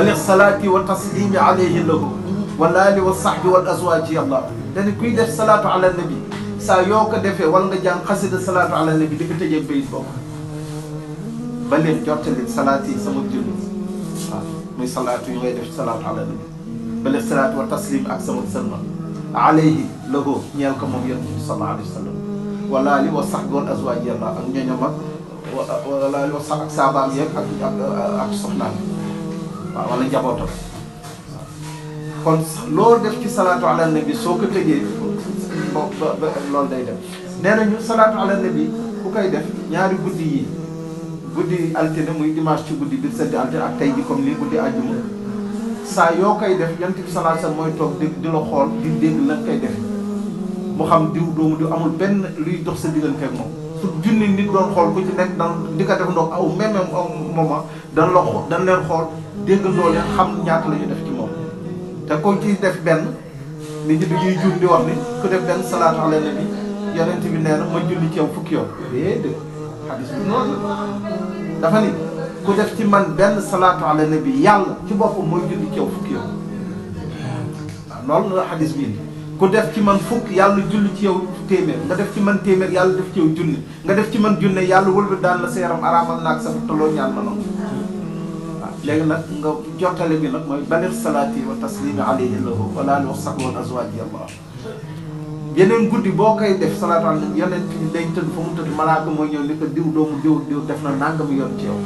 balix salaati wa taslimi alayhi lahu wal aali wa sahbi wal azwaaji yàlla dani kuy def salaatu ala nabi saa yoo ko defee wala nga jàng xasida salaatu ala nabi di ko tëjee bayit boobu ba leen jottali salaat yi sama julli waaw muy salaatu yu ngay def salaatu ala nabi balix salaatu wa taslim ak sama sëlmal alayhi lahu ñeel ko moom yonent bi sallallahu alayhi wa sallam wal aali wa sahbi wal azwaaji yàlla ak ñoñom ak wala li wax sax ak saabaam yeeg ak soxnaam waaw wala njabootam kon loolu def ci salaatu ala nabi soo ko tëjee loolu day def nee nañu salaatu ala nabi ku koy def ñaari guddi yi guddi altine muy dimanche ci guddi biir sëddi altine ak tey ji comme nii guddi àjjuma saa yoo koy def yonent bi sallallahu alayhi wasallam mooy toog di la xool di dégg lan koy def mu xam diw doomu diw amul benn luy dox sa diggante ak moom su junni nit doon xool ku ci nekk dan di ko def ndox aw même moment dan leen xool dégg ndoo leen xam ñaata la ñu def ci moom te ko ci def benn nit ñi dañuy jur di wax ni ku def benn salaatu ala nabi yonent bi nee na ma julli ci yow fukki yoon déedéet xadis bi noonu la dafa ni ku def ci man benn salaatu ala nabi yàlla ci boppam mooy julli ci yow fukki yoon waaw loolu la xadis bii ku def ci man fukk yàlla julli ci yow téeméer nga def ci man téeméer yàlla def ci yow junni nga def ci man junne yàlla wëlba daan la sa yaram araamal naag sa toloo ñaan ma noonu waaw léegi nag nga jottale bi nag mooy balix salaati wa taslimi alayhi lahu wa alihi wa sahbihi wal azwaaji yàlla yeneen guddi boo koy def salaatu ala nabi yeneen ci day tëdd fa mu tëdd malaaka mooy ñëw ni ko diw doomu diw def na nangam yoon ci yow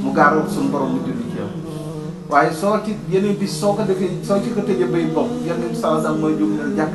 mu gaaral suñu borom mu julli ci yow waaye soo ci yeneen bis soo ko defee soo ci ko tëjee bay bopp yeneen bi sallallahu alayhi wa sallam mooy jóg ne jàkk